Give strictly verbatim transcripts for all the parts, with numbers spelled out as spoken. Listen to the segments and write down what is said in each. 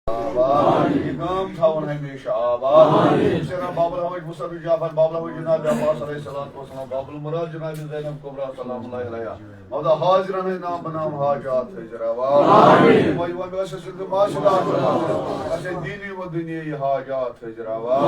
آباد۔ یہِ گام تھاوُن ہمیشہ آباد۔ سیدنا بابل حوج مصطفی جعفر، بابل حوج جناب عباس علیہ الصلوۃ والسلام، بابل مراد جناب زینب کبریٰ سلام اللہ علیہا۔ مبدا حاضرن ہٕنٛدۍ نام بنام حاجات حٲضِر روا۔ وۄنۍ وۄنۍ ٲسۍ سٕنٛدِ ماسہِ دار، اَسہِ دینی و دُنیاہی حاجات حٲضِر روا۔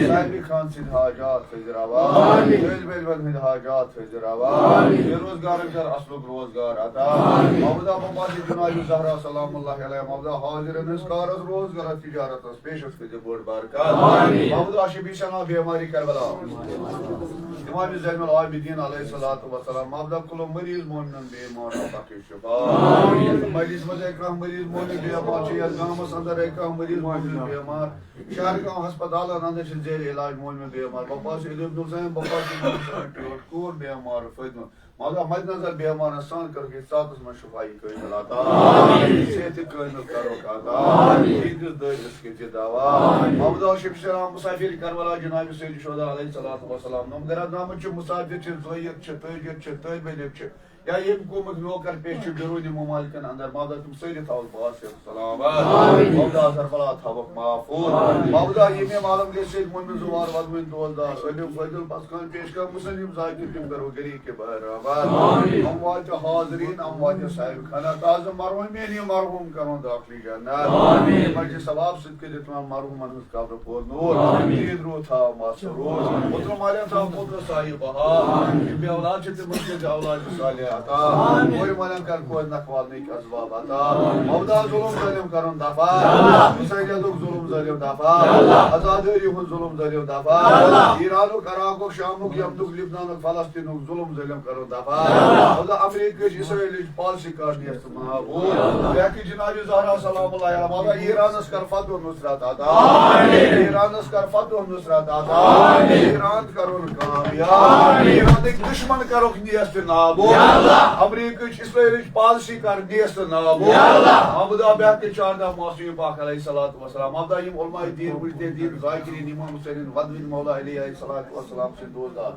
صاحبِ خان سٕنٛدۍ حاجات حٲضِر روا۔ طٲلبِ علمن ہٕنٛدۍ حاجات حٲضِر روا۔ بے روزگارن کر اصلُک روزگار عطا۔ مبدا بابا جناب زہرا سلام اللہ علیہا، مبدا حاضرن ہٕنٛز کارس روزگارس تجارتس پیشس کٔرۍ زِ بٔڑ برکت۔ آمین۔ محمد عاشق بی سنا بیماری کربلا۔ امام زین العابدین علیہ الصلوۃ والسلام۔ محمد کلو مریض مومنن بیمار اللہ کی شفا۔ آمین۔ مجلس منٛز اکرام مریض مومن بیمار چھِ، یتھ گامس اندر اکرام مریض مومن بیمار۔ شہر گام ہسپتالن اندر چھِ زیر علاج مومن بیمار۔ بپا چھِ علم نظام، بپا چھِ مومن ٹیوٹ کور بیمار فٲیدٕ۔ مگر مد نظر بیمارن سان کٔرٕکھ یہِ ژاتس منٛز شفائی کٲمل عطا۔ آمین۔ صحت کٲمل کٔرٕکھ عطا۔ آمین۔ عیدس دٲدِس کٔرۍ زِ دوا۔ آمین۔ محمد عاشق سلام مسافر کربلا جناب سید شہدا علیہ الصلوۃ والسلام۔ نومگرہ درامٕتۍ چھِ مسافر چھِ، زٲیِد چھِ، تٲجر چھِ، طٲلبِ علم چھِ۔ یا ییٚمہِ قومٕکۍ نوکر پیش چھِ بیروٗنی ممالکن اندر، مبدا تِم سٲری تھاوَکھ باس سلامت۔ آمین۔ مبدا اظہر بلا تھاوَکھ محفوظ۔ آمین۔ مبدا ییٚمہِ عالم گژھِ سید مومن زوار ودوٕنۍ دوست دار، علم فٲضل بس خان پیش کر مصنف ذاکر تِم کرو گری کے بہر رحمت۔ آمین۔ اموات حاضرین، اموات صاحب خانہ تعظم مرحومین، یہِ مرحوم کرو داخل جنت۔ آمین۔ مجلس ثواب سۭتۍ کٔرِتھ تمام مرحومن ہٕنٛز قبر پور نور۔ آمین۔ عید روح تھاو مسرور۔ آمین۔ مطلب مالین تھاو قدرت صاحب بہار۔ آمین۔ یِم بے اولاد چھِ تِمن کٔرۍ زِ اولاد صالح عطا۔ آمین۔ کورِ مالین کر کورِ نکھوالنٕکۍ اسباب عطا۔ آمین۔ مبدا ظلم ظٲلم کرُن دفع۔ آمین۔ مساجدُک ظلم ظٲلم دفع۔ آمین۔ عزادٲری ہُنٛد ظلم ظٲلم دفع۔ آمین۔ ایرانُک، عراقُک، شامُک، یمنُک، لبنانُک، فلسطینُک ظلم ظٲلم کرُن دفع۔ آمین۔ مبدا امریکہٕچ، اسرائیلٕچ پالیسی کر نیست محبوب۔ بیاکھ جناب زہرا سلام اللہ علیہا، مطلب ایرانس کر فتح و نصرت عطا۔ آمین۔ ایرانس کر فتح و نصرت عطا۔ آمین۔ ایران کرون کامیاب۔ آمین۔ ایرانٕکۍ دشمن کرُکھ نیست نابود۔ یا اللہ۔ امریکٕچ اسرائیلٕچ پالیسی کر نیست نابود۔ یا اللہ۔ مبدا بیاکھ چاردہ معصوم پاک علیہ الصلوۃ والسلام۔ مبدا یِم علماء دین، مجتہدین، ذاکرین، امام حسین ودوین مولا علی علیہ الصلوۃ والسلام سٕنٛدۍ دوستدار۔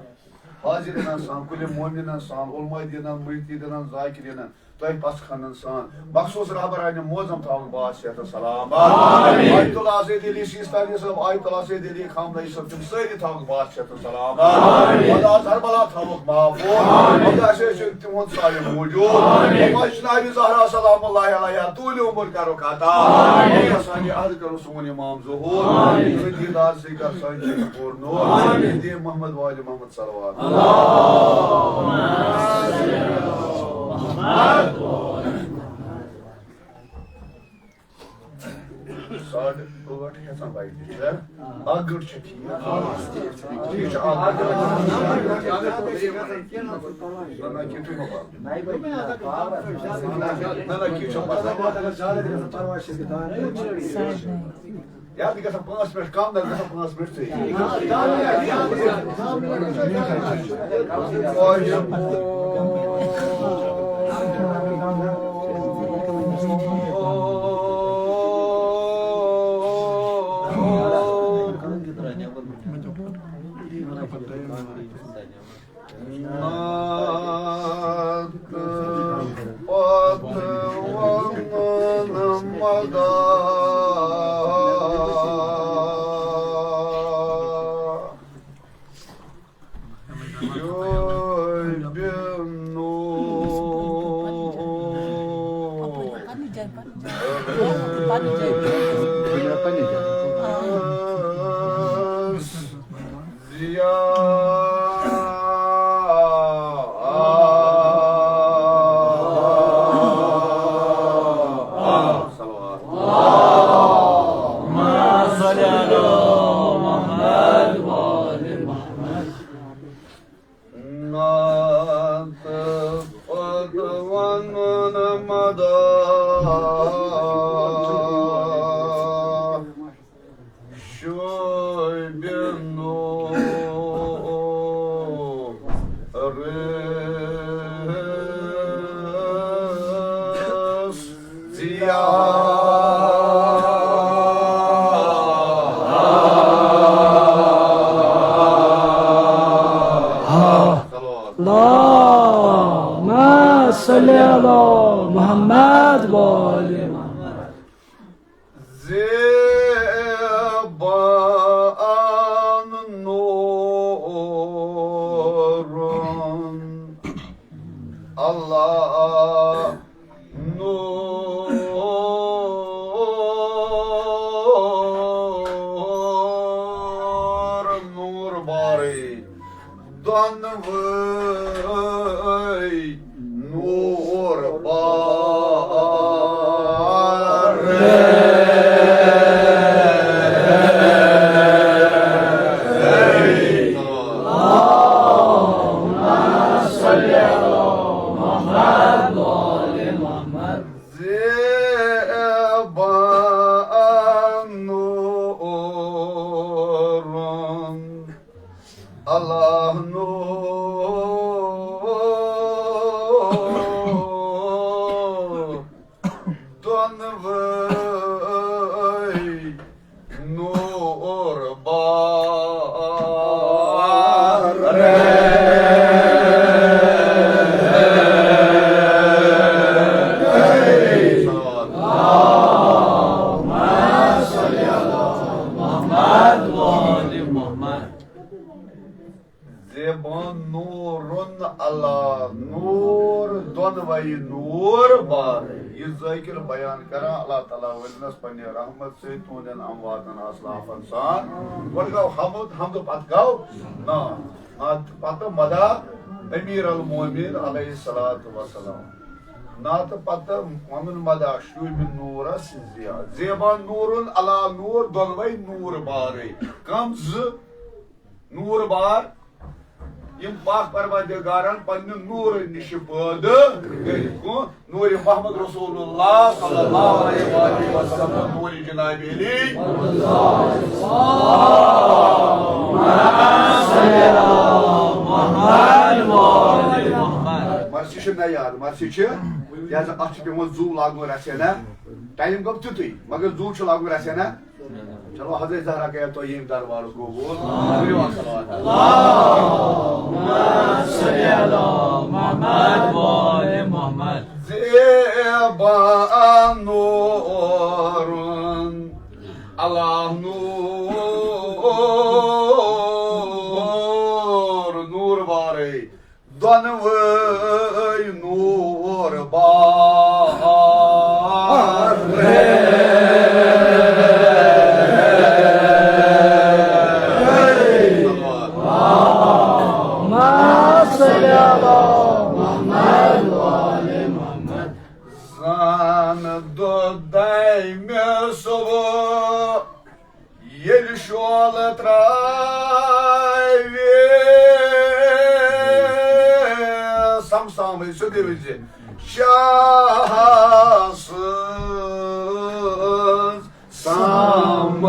حاضرینن سان، کُلہِ مومنن سان، علماء دینن، مجتہدینن، ذاکرینن، تۄہہِ پژھ خانن سان، مخصوص رہبرانِ معظم تھاوُن باس صحت و سلامت۔ آمین۔ آیت اللہ سید علی سیستانی صٲب، آیت اللہ سید علی خامنہی صٲب، تِم سٲری تھاوُن باس صحت و سلامت۔ آمین۔ خدا اظہر بلا تھاوُکھ محفوظ۔ آمین۔ خدا اَسہِ ٲسۍ تِہُنٛد سایہِ موٗجوٗد۔ آمین۔ خدا جناب زہرا سلام اللہ علیہا طول عمر کرُکھ عطا۔ آمین۔ خدا سانہِ عہد کرو سون امام ظہور۔ آمین۔ تہٕ دیدار سۭتۍ کر سانہِ پور نور۔ آمین۔ دِ محمد وال محمد صلوات۔ اللہم صل علی محمد۔ ساڑٕ ٲٹھ ہٮ۪ژان بجہِ چھِ۔ اکھ گٲنٛٹہٕ چھِ ٹھیٖک۔ ٹھیٖک چھُ، اکھ گٲنٛٹہٕ۔ نہ، نہ، کینٛہہ چھُنہٕ پَرواے۔ نہ، نہ، کینٛہہ چھُنہٕ پَرواے۔ یاد گژھن پانٛژھ منٹ کم، نہ گژھن پانٛژھ منٹ ژے۔ پتہٕ وَنُن مدد۔ شوبہِ نور۔ ضیا۔ صلوات۔ اللہم صل علی محمد و آل محمد۔ نعت پتہٕ وَنُن مدد۔ شوبہِ نورس ضیا۔ زیبان نورن اللہ نور، نور بارے، دۄنوَے نور بارے۔ زیبان نورن اللہ نور، دۄنوَے نور بارے۔ زیبان نورن اللہ نور، دۄنوَے نور بارے۔ یہِ ذٲکِر بیان کران، اللہ تعالیٰ ؤلنس پننہِ رحمت سۭتۍ تُہنٛدٮ۪ن امواتن اسلافن سان۔ گۄڈٕ گوٚو حمد، حمدٕ پتہٕ گوٚو نعت، نعت پتہٕ مدح امیر المومنین علیہ الصلوۃ والسلام۔ نعت پتہٕ وَنُن مدح شوٗبہِ نوٗرس زیا۔ زیبان نورن اللہ نور، دۄنوَے نور بارے۔ کم زٕ؟ نور بار، یِم پاک پروردگارن پننہِ نورٕ نِش پٲدٕ کٔرِتھ۔ کُن؟ نور محمد رسول اللہ صلی اللہ علیہ وآلہ وسلم، نور جناب علی۔ مرثی چھِ نہ یاد، مرثی چھِ، لہذا اتھ چھُ پیومُت زُو لاگُن رژھِ ہنا۔ ٹائم گوٚو تیُتُے، مگر زُو چھُ لاگُن رژھِ ہنا۔ چلو، حضرت زہرا گٔیو تۄہہِ ییٚمہِ دربارُک قبوٗل۔ کٔرِو اَتھ صلوات۔ اللہم صل علی محمد و آل محمد۔ زیبان نورن اللہ نور، نور بارے۔ دۄنوَے نور بارے۔ اللہم صل علی محمد و آل محمد۔ زان دۄہ دامہِ صبح ییٚلہِ شولہٕ ترٛاوِ، سمسامٕے سیوٚدُے ؤنۍ زِ، شاہ سٕنٛز سمسام۔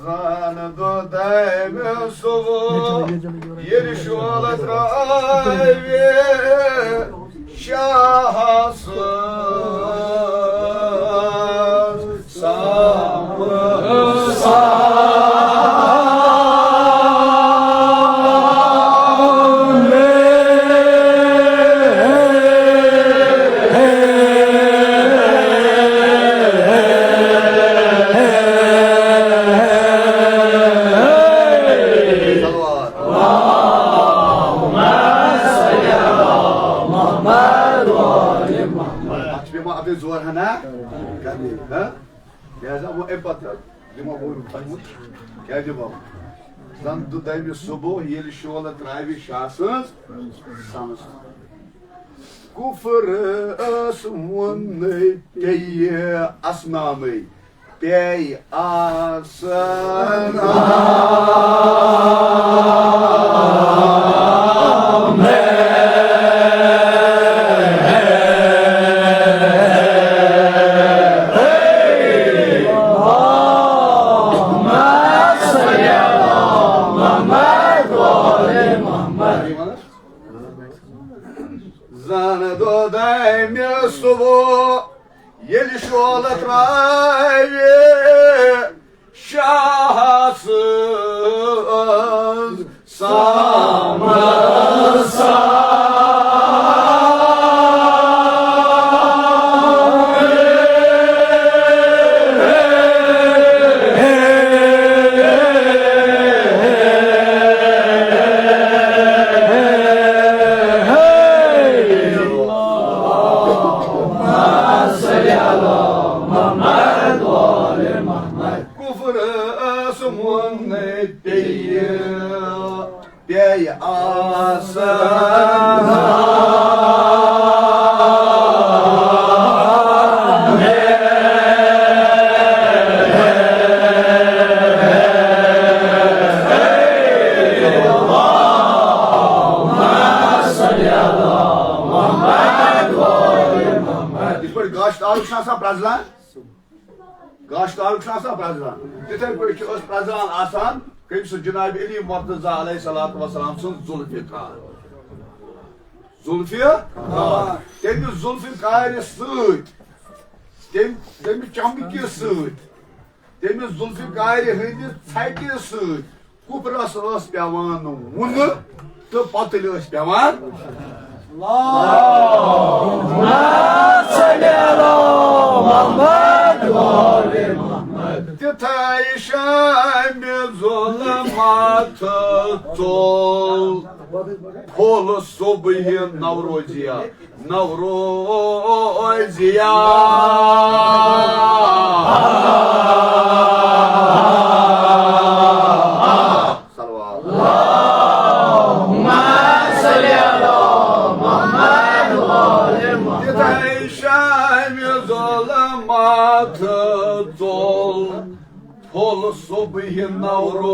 زان دۄہ دامہِ صبح ییٚلہِ شولہٕ ترٛاوِ، شاہ سٕنٛز سمسام۔ اَتھ چھِ پیٚوان اَپٲرۍ زور ہنا کرنہِ، ہہ؟ لہذا وۄنۍ اَمہِ پتہٕ دِمو بہٕ تۄہہِ وۄنۍ۔ کیٛاہ دِمو؟ زَن دُدَمہِ صُبح ییٚلہِ شولہٕ ترٛاوِ شاہ سٕنٛز سمسام۔ کُفرس ووٚنُے پیٚیہِ اصنامٕے، پیٚیہِ اصنام۔ زن دۄدمہِ صبح ییٚلہِ شولہٕ ترٛاوِ شاہ سٕنٛز سامہٕ سامہٕ۔ کفرس مُن پیٚیہِ، پیٚیہِ آسان۔ یِتھ پٲٹھۍ گاشہِ تارُک چھُ آسان پرٛزلان، گاشہِ تارُک چھُ آسان پرٛزلان۔ تِتھَے پٲٹھۍ چھِ أسۍ پرٛزلان آسان کٔمۍ سٕنٛز؟ جناب علی مرتضیٰ علیہ الصلوۃ والسلام سٕنٛز ذوالفقار۔ ذوالفقار۔ تٔمِس ذوالفقارِ سۭتۍ، تٔمۍ، تٔمِس چمکہِ سۭتۍ، تٔمِس ذوالفقارِ ہٕنٛدِ ژھٹہِ سۭتۍ کُپرس ٲس پٮ۪وان وُنہٕ تہٕ پۄتٕلۍ ٲسۍ پٮ۪وان۔ اللہم صل علی محمد و آل محمد۔ تِتھے شامہِ ظلمات ژوٚل پھوٚل صبحِ نوروزیا۔ نوروزیا۔ صلوات۔ تِتھے شامہِ ظلمات ژوٚل پھوٚل صبحِ نوروزیا۔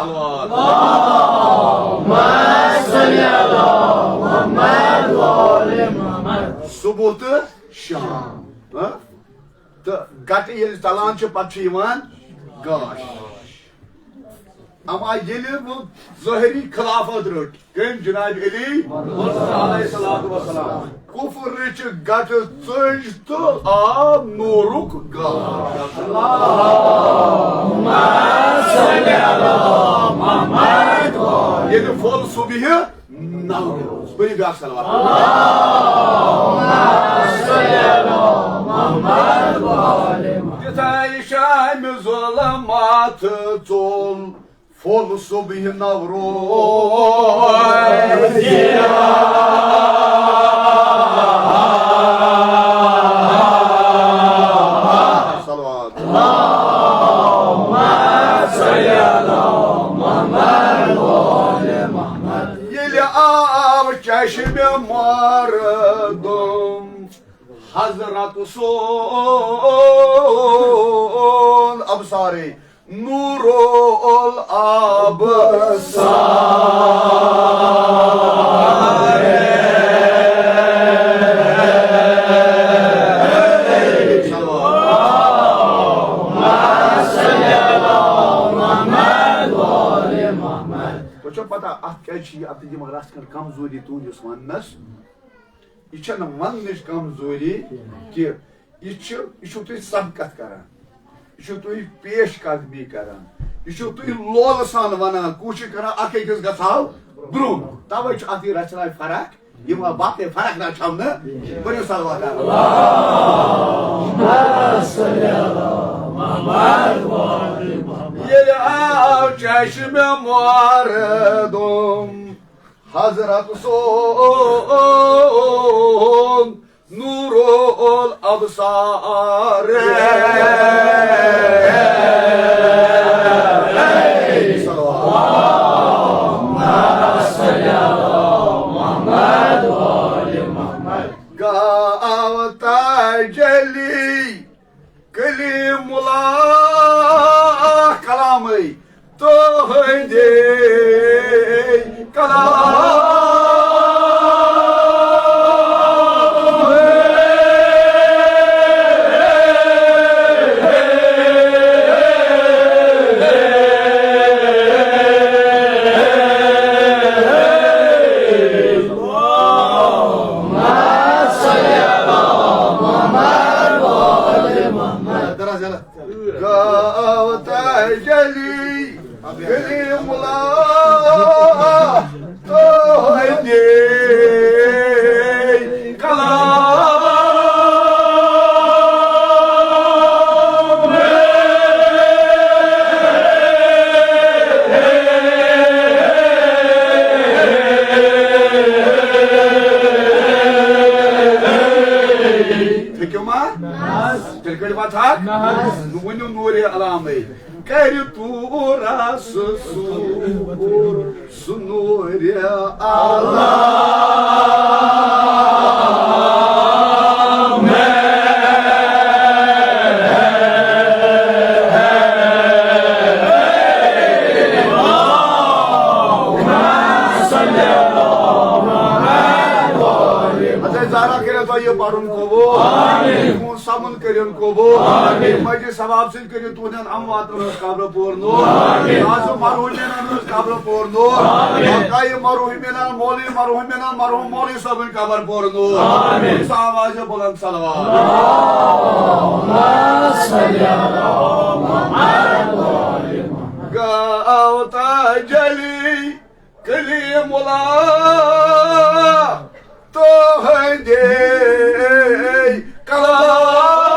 صلوات۔ صبح تہٕ شام۔ ہاں؟ تہٕ گٹہٕ ییٚلہِ ژلان چھِ، پتہٕ چھُ یِوان گاش۔ اما ییٚلہِ وۄنۍ ظٲہری خلافت رٔٹ کٔمۍ؟ جناب علی علیہ الصلوۃ والسلام۔ کفرٕچ گٹہٕ ژٔج تہٕ آو نوٗرُک گاش۔ ییٚلہِ پھوٚل صبحِ نوروز۔ بٔرِو بیٛاکھ صلوات۔ تِتھے شامہِ ظلمات ژوٚل پھوٚل صبحِ نوروز۔ صلوات۔ ییٚلہِ آو چشمِ مردم حضرت سون ابصارِ نور الابصار۔ تۄہہِ چھو پتہ اتھ کیازِ چھِ یہِ، اتھ یِم رژھ کھنڈ کمزوری تُہنٛدِس وننس؟ یہِ چھنہٕ وننٕچ کمزوری کینٛہہ، یہِ چھِ، یہِ چھِو تُہۍ سبقت کران، یہِ چھِو تُہۍ پیش قدمی کران، یہِ چھِو تُہۍ لولہٕ سان ونان، کوٗشش کران اکھ أکِس گژھو برونٛہہ۔ توے چھُ اتھ یہِ رچنایہِ فرق یِوان، باقٕے فرق نہ چھَم نہٕ۔ بٔرِو صلوات۔ ییٚلہِ آو چشمِ مردم حضرت سون نور الابصار۔ گاو تجلی کلیم اللہ کلامٕے تُہٕنٛدے کلام۔ ہیٚکِو ما؟ نہ حظ۔ تیٚلہِ کٔرِو اَتھ حق۔ نہ حظ۔ نہٕ ؤنِو نوٗرِ علامٕے۔ کَرِ طوٗرَس سوٗر سُہ نوٗرِ علامٕے۔ حضرت زہرا کٔرِو تۄہہِ یہِ پَرُن قبوٗل۔ آمین۔ تُہُنٛد سَمُن کٔرِن قبوٗل۔ آمین۔ مجلس ثواب سۭتۍ کٔرِو تُہٕنٛدٮ۪ن امواتن ہٕنٛز قبرٕ پوٗر نوٗر۔ آمین۔ آز مرحوٗمینن ہٕنٛز قبرٕ پوٗر نوٗر۔ آمین۔ بقایہِ مرحوٗمینن، مولوی مرحوٗمینن، مرحوٗم مولوی صٲبٕنۍ قبر پوٗر نوٗر۔ آمین۔ سُہ آواز بلند صلوات۔ اللہم صل علی محمد۔ گاو تجلی کلیم اللہ تہنٛدے کلام۔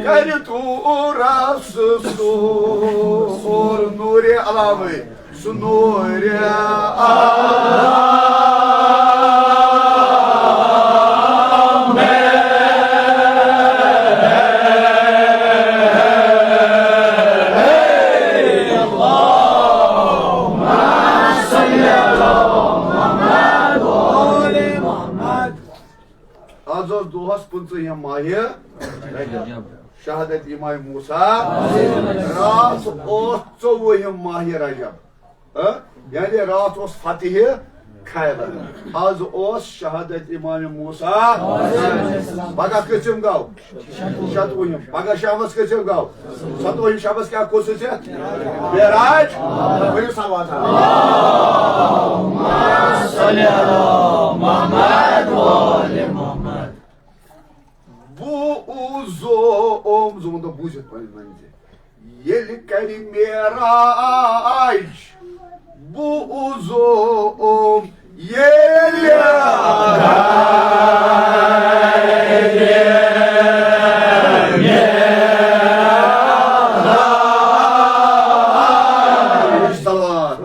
کَرِ طوٗرَس سوٗر نوٗرِ علامٕے۔ سُہ نوٗرِ عالم۔ اللہم صل علی محمد و آل محمد۔ آز اوس دۄہس پٕنٛژٕہِم ماہِ رجب، شہادت امام موسیٰ۔ راتھ اوس ژوٚوُہِم ماہِ رجب۔ ہہ؟ یعنی راتھ اوس فتح خیبر، آز اوس شہادت امام موسیٰ۔ پگاہ کٔژِم گوٚو؟ شتوُہِم۔ پگاہ شامس کٔژِم گوٚو؟ ستوُہِم۔ شبس کیٛاہ خصوٗصیت؟ معراج۔ ؤنِو صلوات۔ بوٗزُم، زٕ وَنتو بوٗزِتھ پنٕنۍ منزِل۔ ییٚلہِ کَرِ معراج، بوٗزُم ییٚلہِ کَرِ معراج۔ صلوات۔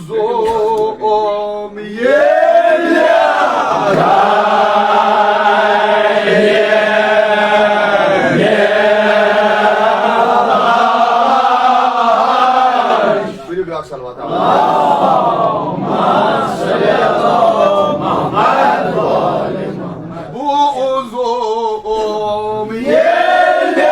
بوٗزُم ییٚلہِ ؤنِو بیٛاکھ صلوات۔ بوٗزُم ییٚلہِ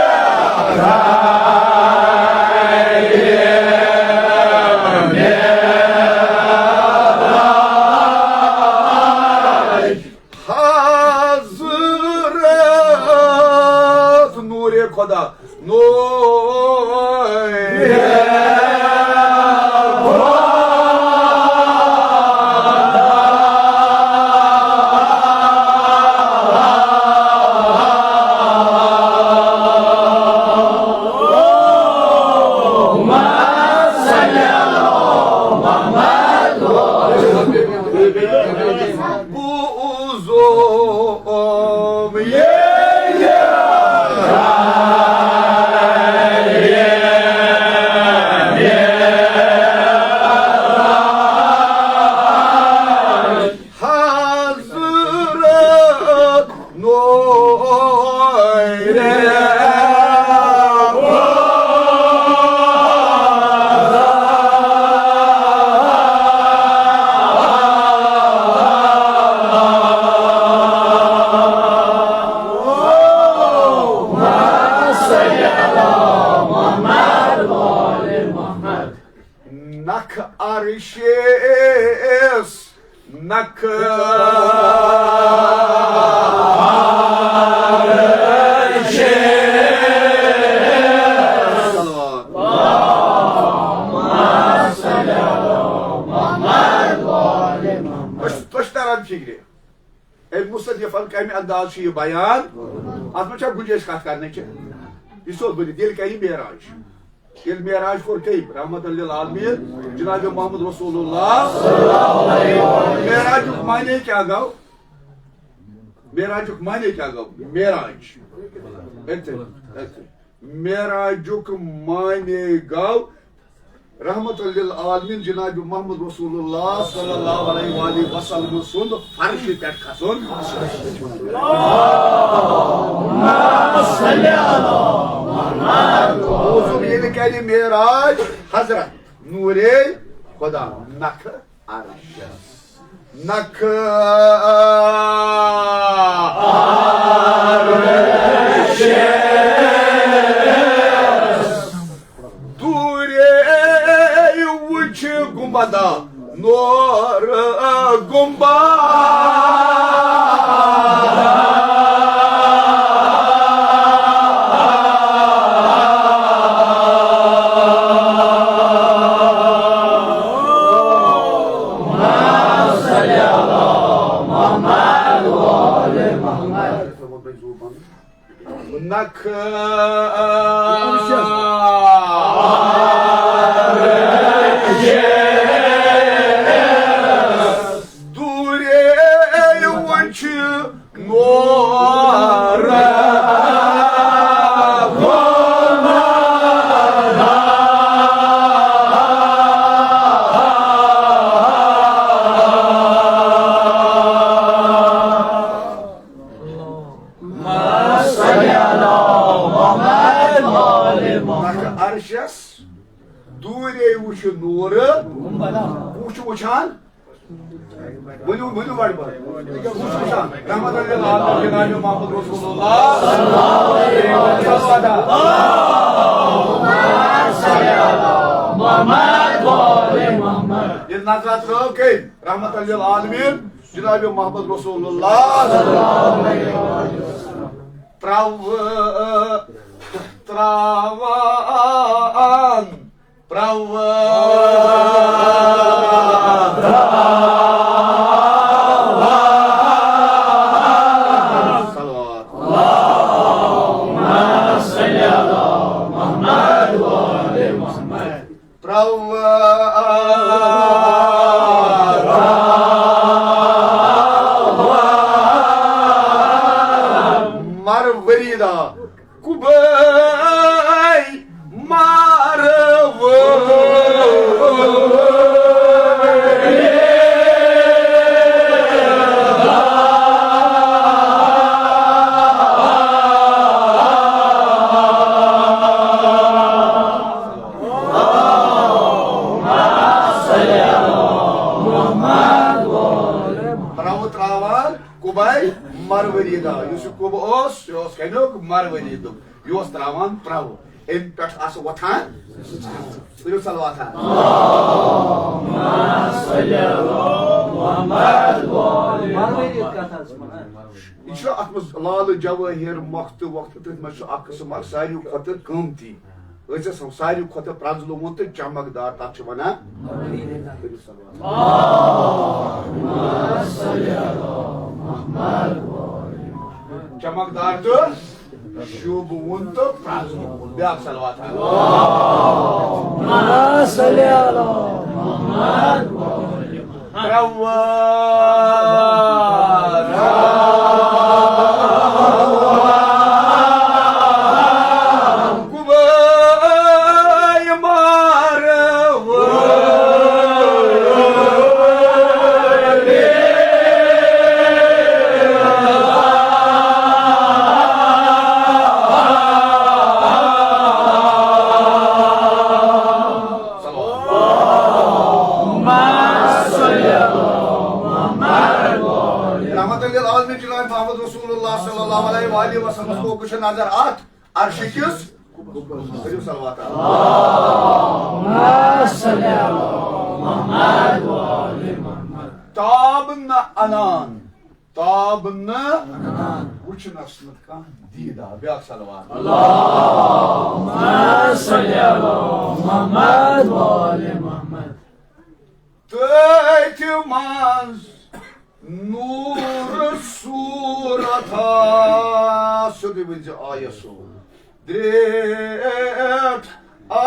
حضرت نوٗرِ خۄدا، نوٗرِ خۄدا۔ بوٗزُم ییٚلہِ حضرت نوٗرِ نکھ عرشس نکھ عرشس۔ تۄہہِ چھُ تران فِکرِ؟ أمۍ مُصنِفن کَمہِ انداز چھُ یہِ بیان؟ اَتھ منٛز چھا گُنجٲیِش کَتھ کرنٕچ؟ یہِ سیوٚد ؤنِتھ، ییٚلہِ کَرِ معراج۔ ییٚلہِ معراج کوٚر کٔمۍ؟ رحمت للعالمین جناب محمد رسول اللہ۔ معراجُک معنی کیٛاہ گوٚو؟ معراجُک معنی کیٛاہ گوٚو؟ معراج۔ أتھۍ، أتھۍ۔ معراجُک معنی گوٚو رحمت للعالمین جناب محمد رسول اللہ صلی اللہ علیہ وآلہ وسلم سُنٛد فرشہِ پٮ۪ٹھ کھسُن۔ حضور ییٚلہِ کرِ معراج، حضرت نورے خدا نکھٕ عرشس۔ نکھٕ عرشس۔ دوٗرے وٕچھ گُنبدا نور گُنبدا۔ نکھٕ دوٗرے وٕچھ نور نکھٕ عرشس دوٗرے وٕچھ نورٕ۔ وٕچھ وٕچھان۔ ؤنِو، ؤنِو گۄڈٕ پَتہٕ۔ وٕچھ وٕچھان۔ رحمت اللہ علیہ جناب محمد رسول اللہ۔ ییٚلہِ نظر ترٲو کٔمۍ؟ رحمت اللہ عالمین جناب محمد رسول اللہ۔ تراو، تراوان، تراوان۔ صلوات۔ تراوان۔ مر ؤری دا۔ کُبے مر ؤری۔ تراوٕ تراوان کُبے مروری دا۔ یُس یہِ کُبہٕ اوس، یہِ اوس کَمیُک؟ مروری دُک۔ یہِ اوس تراوان تراوٕ۔ اَمہِ پٮ۪ٹھ آسہٕ وۄتھان۔ کٔرِو صلواتہ۔ یہِ چھُ اَتھ منٛز لالہٕ جوٲہِر، مۄختہٕ وۄختہٕ، تٔتھۍ منٛز چھُ اَکھ قٕسٕم اَکھ ساروی کھۄتہٕ قۭمتی۔ أسۍ ٲسۍ ساروی کھۄتہٕ پرٛزلومُت تہٕ چمکدار، تَتھ چھِ وَنان۔ چمکدار تہٕ شوٗبوُن تہٕ پرٛزلومُت۔ بیٛاکھ صلوات۔ ترٛاوان۔ رحمت للعالمین جناب محمد رسول اللہ صلی اللہ علیہ وآلہ وسلم کو کچھ نظر آت عرش کس۔ کٔرِو صلوات۔ تاب نہ انان، تاب نہ وٕچھنس نہٕ کانٛہہ دیٖدار۔ بیٛاکھ صلوات۔ اللہم صل علی محمد و آل محمد۔ تٔتھۍ منٛز نوٗر صوٗرتھا، سیوٚدُے ؤنۍ زِ آیس سوٗر۔ درٛیٹھ آ، آ،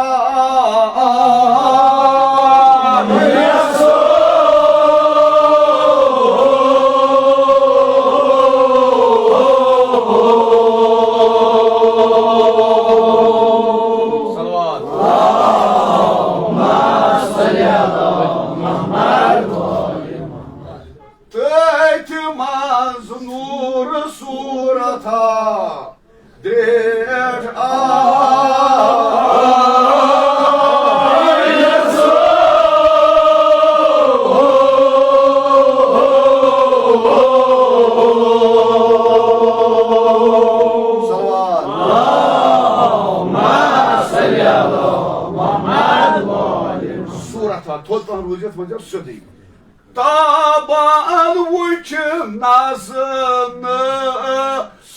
آ، صلوات۔ تٔتھۍ منٛز نوٗر صوٗرتھا درٛیٹھ آ۔ صلوات۔ صوٗرتھا، تھوٚد پہن روٗزِتھ وۄنۍ سیوٚدُے۔ تابان وُچھ نظنہٕ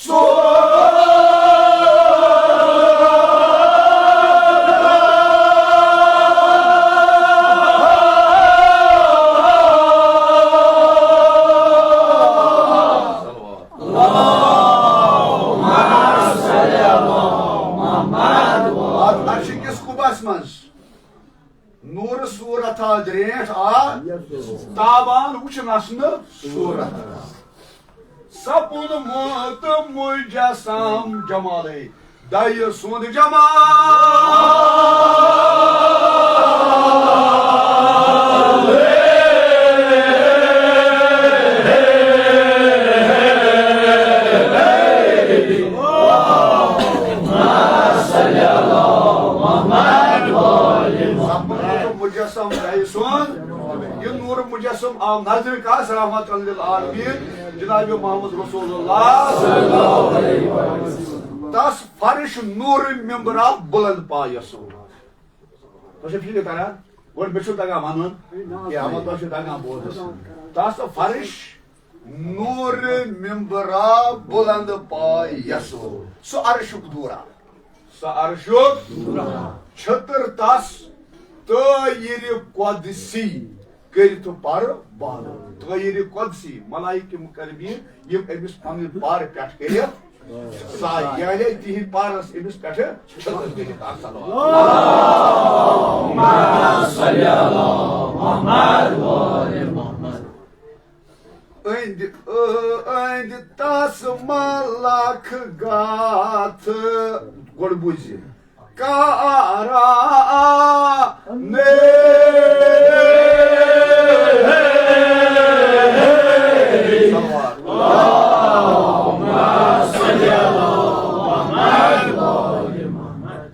سُہ۔ اَتھ عرشہِ کِس قُبس منٛز نوٗرٕ صوٗرتھا درٛیٹھ آ، تابان وُچھ نسنہٕ صوٗرتھا۔ سپُدمُت مجسم جمالے، دَیہِ سُنٛد جمال۔ سپُدمُت مجسم دَیہِ سُنٛد، یہِ نوٗر مجسم آو نظرِ کس رحمت للعالمین جناب محمد رسول اللہ۔ تس فرش نوٗر ممبرا بلند پایس۔ تۄہہِ چھا فِکرِ تران؟ گۄڈٕ مےٚ چھُنہٕ تگان ونُن کینٛہہ، اما تۄہہِ چھُ تگان بوزنس۔ تس فرش نوٗر ممبرا بلند پایس۔ سُہ عرشُک دوٗرا۔ سُہ عرشُک چھٔتٕر تس طٲیرِ قۄدسی کٔرِتھ پر بال۔ طٲیرِ قۄدسی، ملائکہ مقربین، یِم أمِس پنٕنۍ پر پٮ۪ٹھ کٔرِتھ سایہِ، یعنی تِہِنٛدۍ پر ٲس أمِس پٮ۪ٹھٕ چھٔتٕر کٔرِتھ۔ الصلوات۔ أنٛدۍ، أنٛدۍ تس ملک گتھ۔ گۄڈٕ بوٗزِو۔ کارا نے۔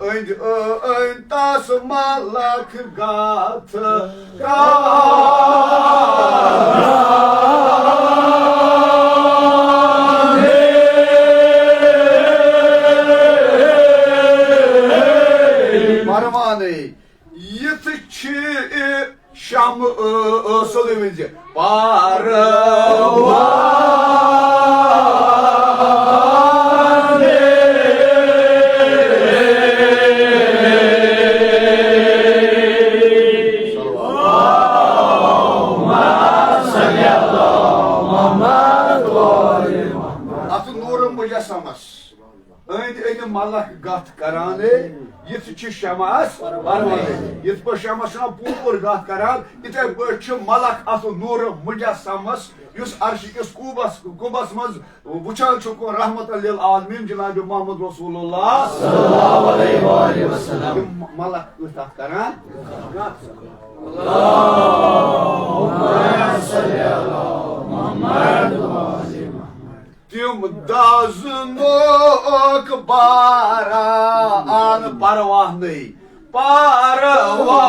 أنٛدۍ، أنٛدۍ تس ملک گتھ۔ پروانے یِتھ چھِ شمع، سیوٚدُے ؤنۍ زِ پروان۔ اَتھ نوٗرٕ مجسمس أنٛدۍ أنٛدۍ ملک گتھ کران، یِتھ چھِ شمعس پروان۔ یِتھ پٲٹھۍ شمعس چھُنہ پوٗر گتھ کران، یِتھے پٲٹھۍ چھُ ملک اَتھ نوٗرٕ مجسمس، یُس عرشہِ کِس قُبس، قُبس منٛز وٕچھان چھُ کُن رحمت للعالمین جناب محمد رسول اللہ۔ صلی اللہ علیہ وآلہ وسلم۔ یِم ملک ٲسۍ تَتھ کران۔ تِم دزنوک باران پروانٕے۔ پروان۔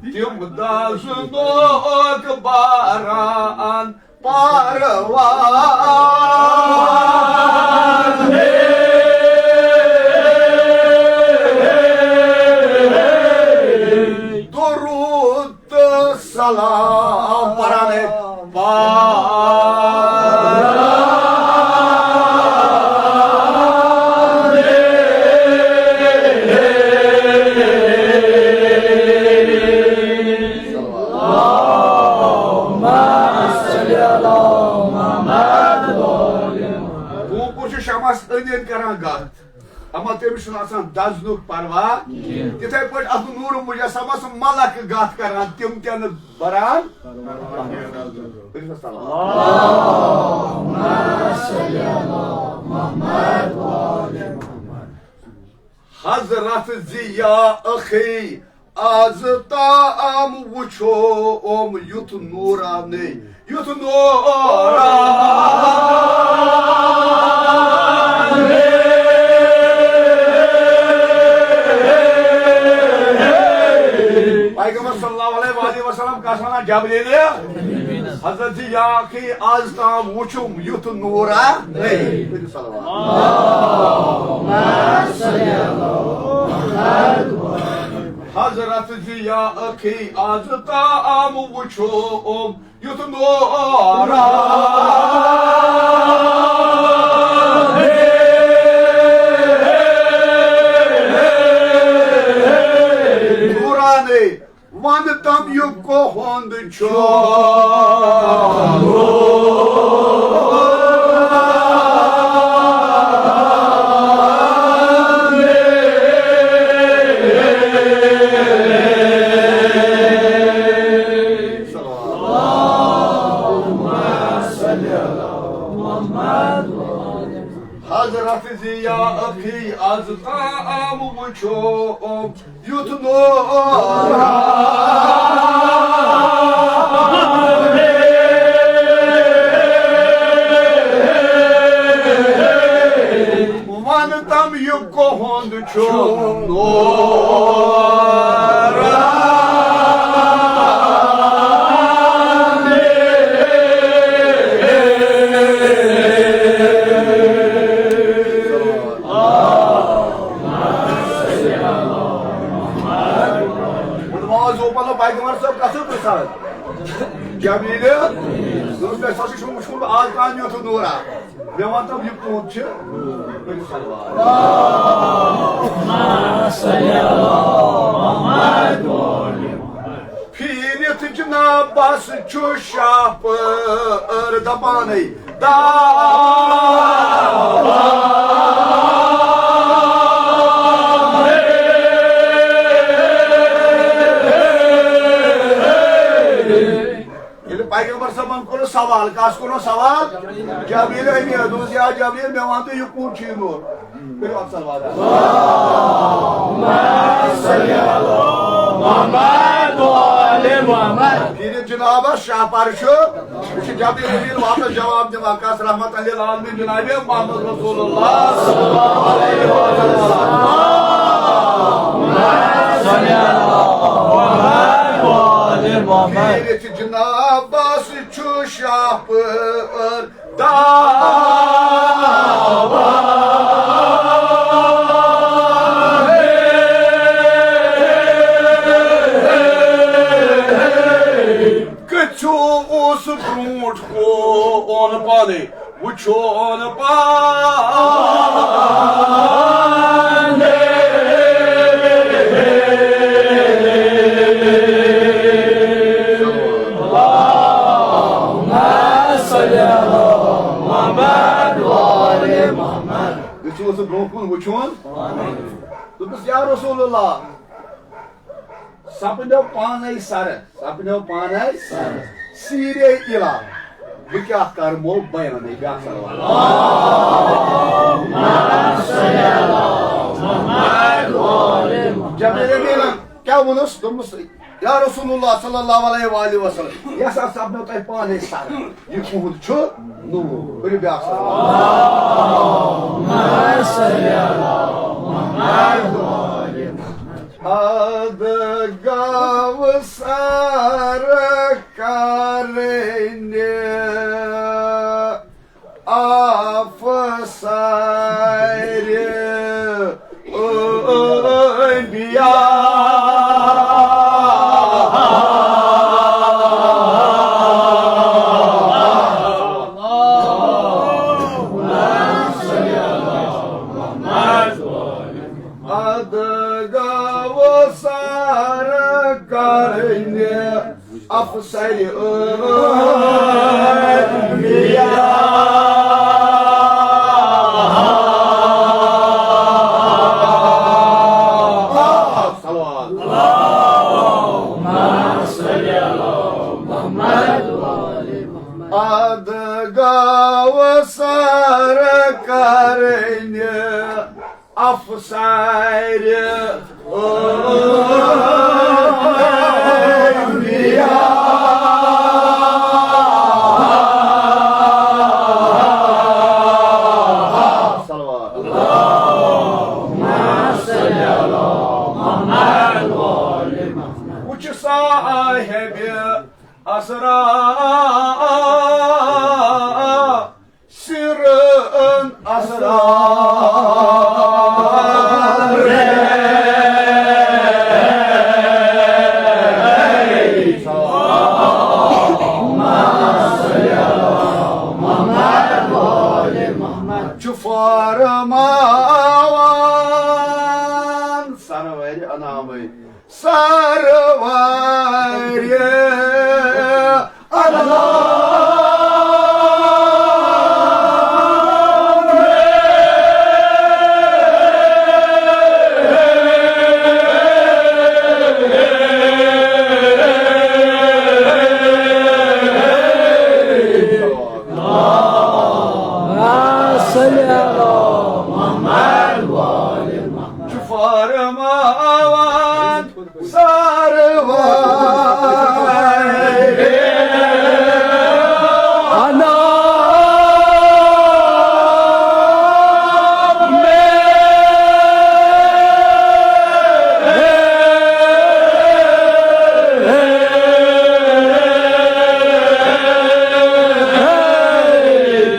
تِم دزنوک باران پروان۔ درود تہٕ سلام پران۔ ییٚلہِ کران گتھ، اما تٔمِس چھُنہٕ آسان دزنُک پرواہ۔ تِتھے پٲٹھۍ اتھ نوٗر مجسمس ملک گتھ کران، تِم تہِ نہٕ بران۔ حضرت ضیاء اخی، از تام وچھو اوم یُتھ نورانی، یُتھ نورانی۔ پیغمبر صلی اللہ علیہ وآلہ وسلم کس ونان؟ جبریل۔ حضرت ضیاء اخی، از تام وچھم یُتھ نورا۔ صلوات۔ حضرت ضیاء اخی، از تام وچھم یُتھ نورا۔ نورانی۔ ون تم یہِ کۄہُنٛد چھُ۔ حضرت ضیاء اخی، از تام وچھو یُتھ نورا۔ ون تم یہِ کۄہُنٛد چھُ نورا۔ وۄنۍ ما حظ اوپن لو پیغمبر صٲب کَتھ حظ پرٛژھان؟ جبریٖل، دوٚپُس، تۄہہِ ہسا چھُ وٕچھمُت آز تام یُتھ نوٗرا۔ مےٚ وَن تَم، یہِ کوٗت چھِ؟ پھیٖرِتھ جنابس چھُ شاہ پٲر دپانَے۔ ییٚلہِ پیغمبر صٲبن کوٚر سوال، کس کوٚر سوال؟ جبریل امین۔ دوٚپُس، یا جبریل، مےٚ وَن تہٕ، یہِ کوٗت چھُ یہِ نوٗر؟ کٔرِو اکھ صلوات۔ پھیٖرِتھ جنابس شاہ پرٕ چھُ۔ یہِ چھُ جبرائیل امین واپس جواب دِوان، کس؟ رحمت للعالمین جناب محمد رسول اللہ صلی اللہ علیہ وسلم۔ پھیٖرِتھ جنابس چھُ شاہ پٲر دعویٰ۔ گٔژھِو اوس برونٛٹھ کُن پانے وٕچھُن پانے۔ اللہم صل علی محمد و آل محمد۔ گٔژھِو اوس برونٛٹھ کُن وٕچھُن۔ دوٚپُس، یا رسول اللہ، سپنو پانے سرٕ، سپنو پانے سرٕ۔ سیٖرے اِلا، بہٕ کیٛاہ کرمو بیانٕے؟ بیٛاکھ صلوات۔ جبرائیل امیٖنن کیٛاہ ووٚنُس؟ دوٚپمَس، یا رسول اللہ صلی اللہ علیہ وآلہ وسلم، یہِ ہسا سپنو تۄہہِ پانے سرٕ۔ یہِ تُہُنٛد چھُ نوٗر۔ کٔرِو بیٛاکھ صلوات۔ ادٕ گوٚو سرکار افسرِ انبیاء۔ ادٕ گوٚو سرکار افسرِ انبیاء۔ اسرار، سرن اسرار۔ چھُ فرماوان سرورِ انامٕے، سرورِ انام۔ صلی علی محمد۔ چھُ فرماوان سرورِ انام۔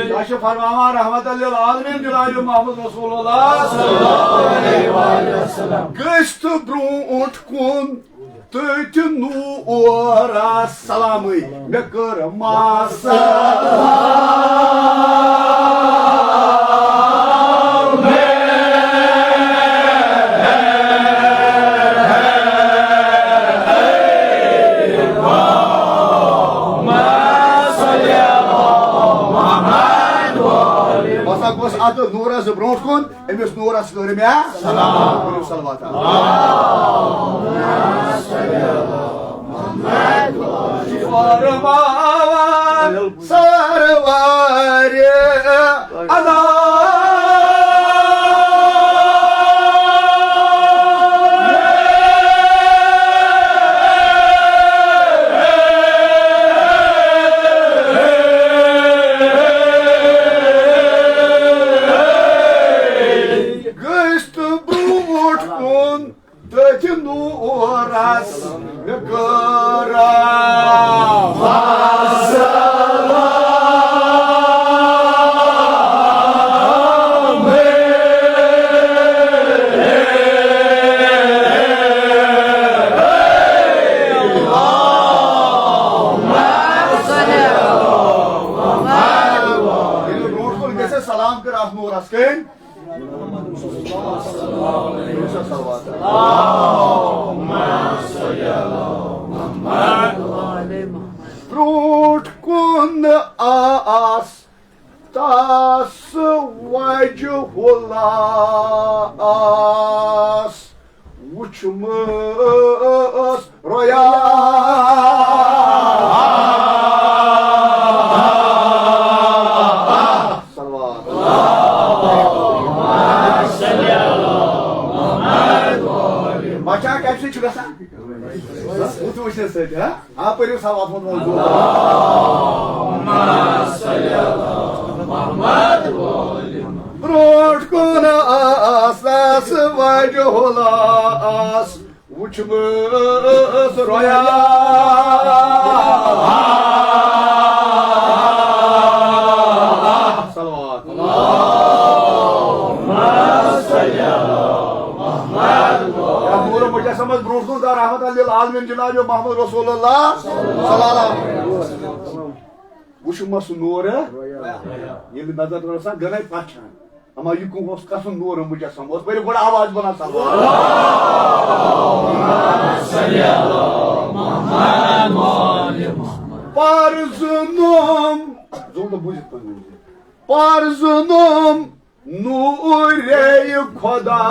یہِ چھُ فرماوان رحمت للعالمین جناب محمد رسول اللہ صلی اللہ علیہ وسلم۔ گٔژھۍ تہٕ برونٛٹھ کُن تٔتھۍ نورس سلامٕے مےٚ کٔر ماسہٕ۔ بہٕ ہسا گوٚژھ اتھ نورس برونٛٹھ کُن، أمِس نورس کٔر مےٚ سلام۔ کٔرِو صلوات۔ فرماوان سرورِ انام۔ گٔژھۍ تہٕ برونٛٹھ کُن تٔتھۍ نورس مےٚ کٔر۔ ییٚلہِ برونٛٹھ کُن گژھِ، سلام کٔر اتھ نورس کٔرۍ۔ برونٛٹھ کُن آس تس وجہ اللہ آس وُچھمٕژ رۄیا۔ صلوات۔ بچا کمہِ سۭتۍ چھُ گژھان؟ بُتھ وٕچھنہٕ سۭتۍ، ہا؟ آ، پٔرِو سا وۄتھُن وۄتھُن۔ برونٛٹھ کُن آسس وجہ اللہ آس وُچھمٕژ رۄیا۔ صلوات۔ یتھ نورِ مجسمس برونٛٹھ کُن کر رحمت للعالمین جناب محمد رسول اللہ صلی اللہ علیہ وسلم۔ وُچھمَس نورٕ، ییٚلہِ نظر رٔٹ سا، گٔے پہچان۔ اما یہِ کُن اوس کسُن نورِ مجسم اوس، پٔرِو گۄڈٕ آواز بلند سا۔ پرزٕنوم، زوٗ نہٕ بوٗزِتھ پَنُن۔ پرزٕنوم نورے خدا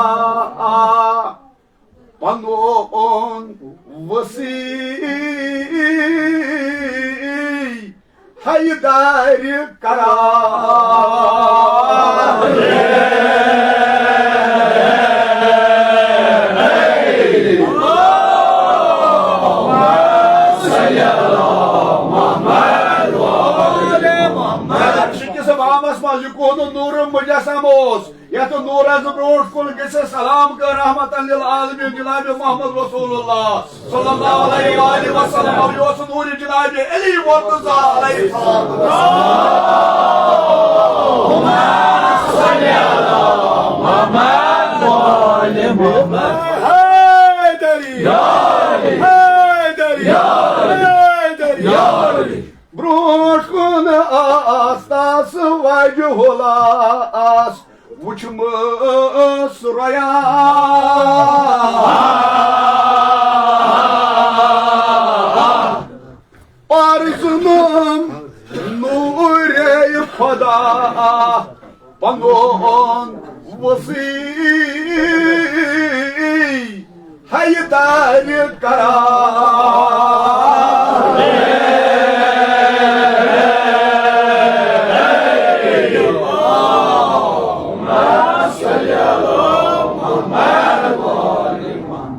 پنُن وصی حیدر قرار۔ شکس بامس منٛز یہِ کوٚت نوٗر مجسم اوس۔ یتھ نورس برونٛٹھ کُن گژھِ سلام کٔر رحمتن للعالمین جناب محمد رسول اللہ صلی اللہ علیہ وآلہ وسلم۔ اور یہِ اوس نور جناب علی مرتضی علیہ السلام۔ حیدری، حیدری، حیدری۔ برونٛٹھ کُن آس تس وجہ اللہ آس وُچھمٕژ رۄیا۔ پرزنم نورے خدا پنُن وصی۔ حیدر کرار۔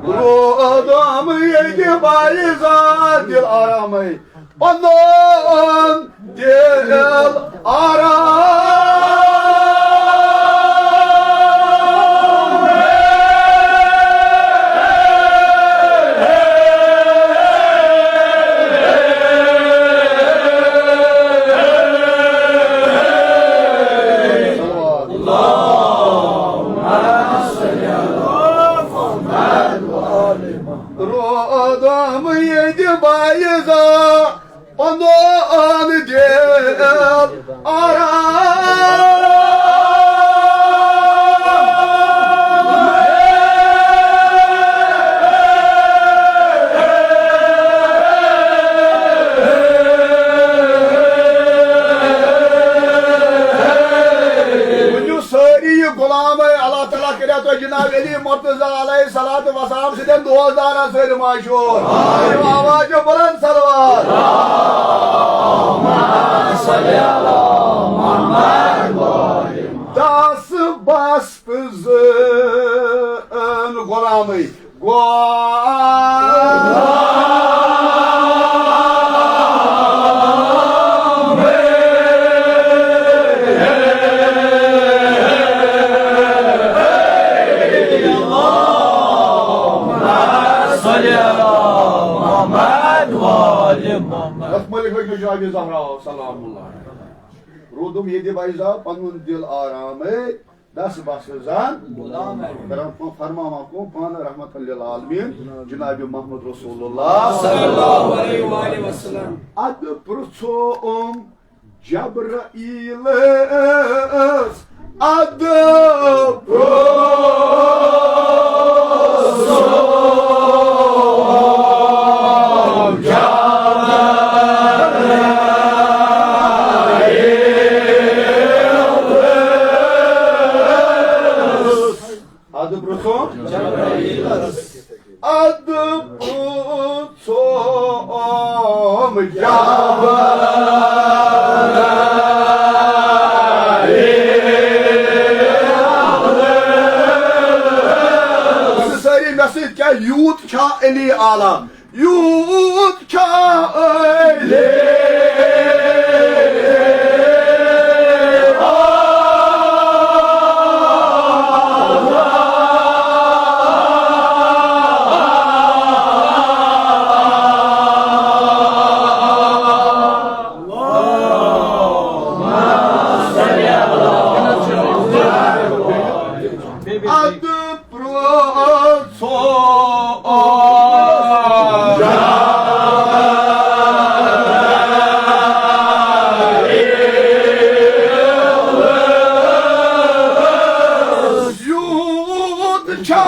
روزم ییٚتہِ بایہِ ذات دل آرامے۔ پنُن دل آرام۔ روزم ییٚتہِ بایہِ ذات پنُن دل آرام۔ ؤنِو سٲری یہِ غلام، اے اللہ تعالیٰ کٔرِو تۄہہِ جناب علی مرتضی علیہ الصلوۃ والسلام سۭتۍ دوستانہ سۭتۍ مشہوٗر۔ آواز بلند صلوات۔ دس بس پزن غلامے۔ ملک بن جناب زہرا سلام اللہ۔ رودم ییٚتہِ بایزا پنُن دل آرامے۔ دس بس زن غلام۔ کرم فرماوان کُن پانہٕ رحمت للعالمین جناب محمد رسول اللہ صلی اللہ علیہ وآلہ وسلم۔ ادٕ پرٛژھوم جبرائیلس، ادٕ پرٛژھوم جبرائیلس۔ ادٕ پرٛژھوم۔ ادٕ پرٛژھوم جبرائیل۔ سٲری مےٚ سۭتۍ، کیٛاہ یوٗت چھا علی اعلیٰ؟ یوٗت چھا علی؟ ادٕ پرٛژھوم۔ یوٗت چھا؟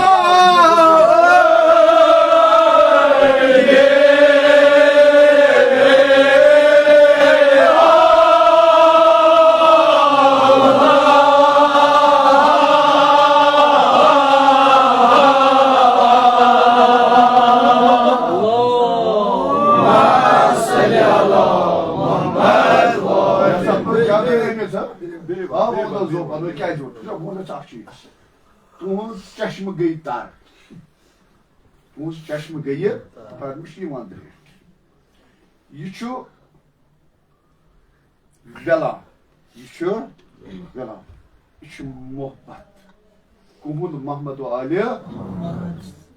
تُہٕنٛز چشمہٕ گٔے تر۔ تُہٕنٛز چشمہٕ گٔیہِ فرمش یِوان درٛٲنٛٹھۍ۔ یہِ چھُ ویلا، یہِ چھُ ویلا، یہِ چھُ محبت۔ کُہُنٛد محمد و آلہِ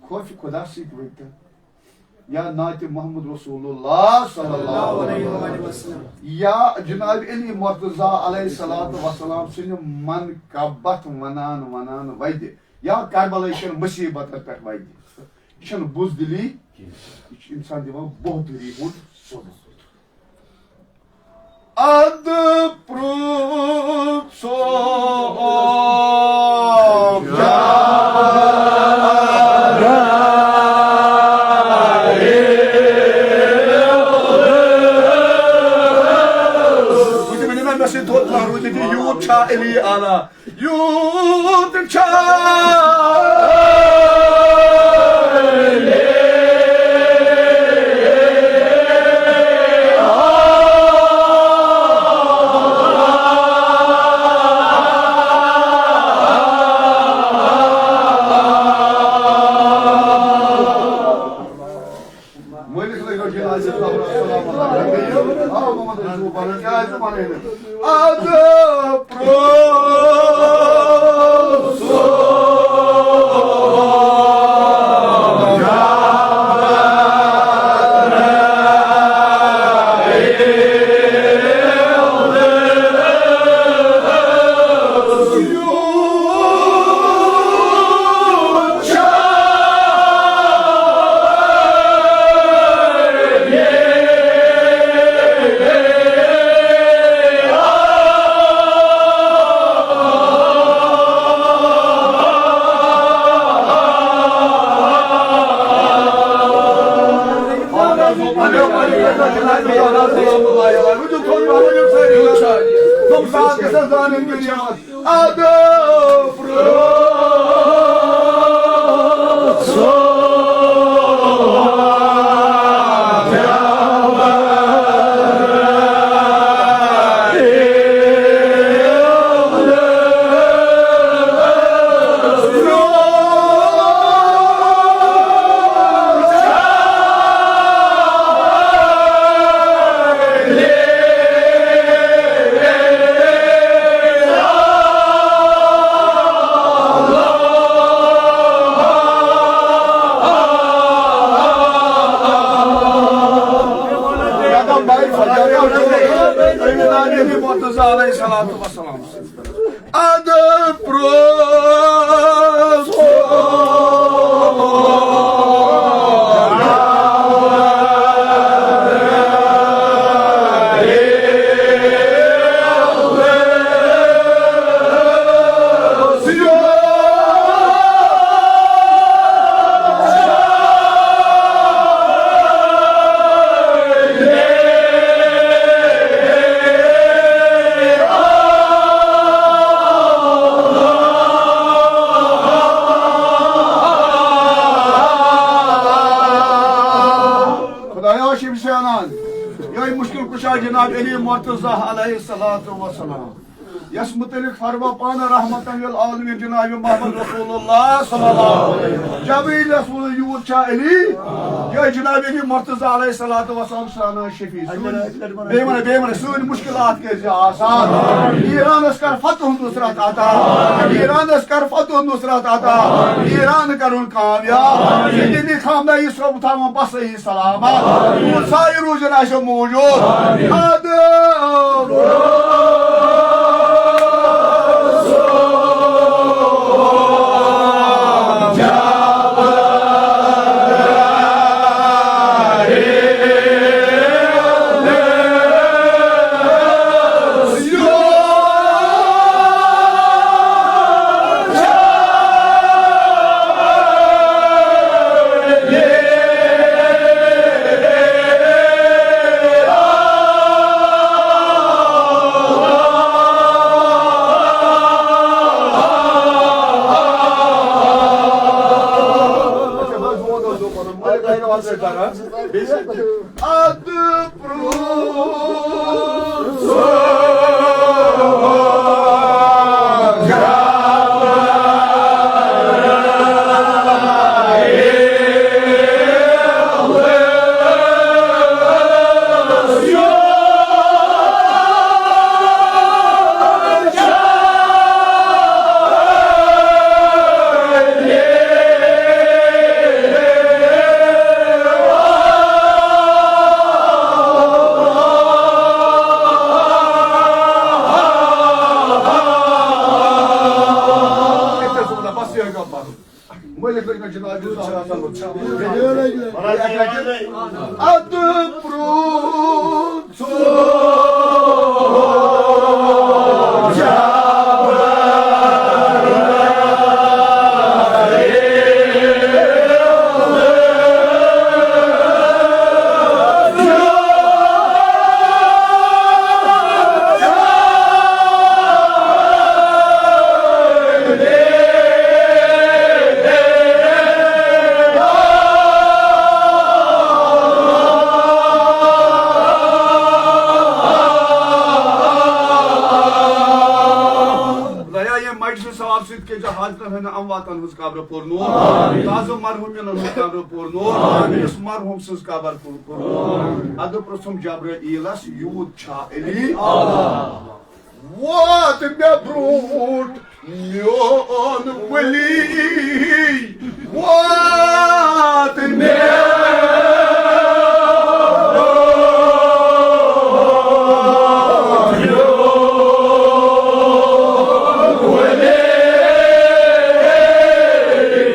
خوف خدا سۭتۍ ؤنۍتن۔ یا نعت محمد رسول اللہ صلی اللہ علیہ وسلم۔ یا جناب علی مرتضیٰ علیہ الصلوۃ والسلام سٕنٛدِ منقبت ونان ونان وَدِ۔ یا کربلٲے کٮ۪ن مصیبتن پٮ۪ٹھ وَدِ۔ یہِ چھَنہٕ بُزدِلی، یہِ چھُ اِنسان دِوان بہتری ہُنٛد سوزُن۔ اَدٕ پرٛژھو جبرائیل۔ وٕچھ مےٚ، مےٚ سۭتۍ تھوٚد لَہرُو تہِ، یوٗت چھا علی اعلیٰ؟ یوٗت چھا؟ مٲلِک لٲگِو جنازٕ۔ آ، محمد رسول پَرُن، کیٛازِ وَنَے نہٕ؟ اَدٕ پرٛوسُن۔ مرتضیٰ علیہ الصلوۃ والسلام۔ اَدٕ پرٛوسُن۔ خدایا، شِو زانان، یِہوٚے مُشکِل کُشا جناب علی مرتضیٰ علیہ الصلوۃ والسلام، یَس مُتعلِق فرما پانہٕ رحمتاً للعالمین جناب محمد رسول اللہ صلی اللہ علیہ وسلم۔ جبرائیلَس ووٚن، یوٗت چھا علی؟ یِہوٚے جناب علی مرتضیٰ علیہ الصلوۃ والسلام سانان شفیع۔ بیٚیہِ وَنہٕ، بیٚیہِ وَنہٕ، سٲنۍ مُشکِلات کٔرۍ زِ آسان۔ ایرانَس کر فتح نصرت عطا۔ ایرانَس کر فتح نصرت عطا۔ ایران کَرُن کامیاب۔ ییٚتہِ خامنہ ای صٲب تھاوُن بس صحیح سلامت۔ تُہُنٛد سایہِ روٗزِن اَسہِ موٗجوٗد۔ اَدٕ اَدٕ پرٛوٚژھ خدایا، ییٚمہِ مجلس ثواب سۭتۍ کٔرۍ زِ حاضرن ہٕنٛدٮ۪ن امواتن ہٕنٛز قبر پُر نور، تازٕ مرحوٗمینن ہٕنٛز قبر پُر نور، یُس مرحوٗم سٕنٛز قبر پُر، پُر نور۔ ادٕ پرٛژھُم جبرائیلس، یوٗت چھا علی؟ ووت مےٚ برٛونٛٹھ میون ولی، ووت مےٚ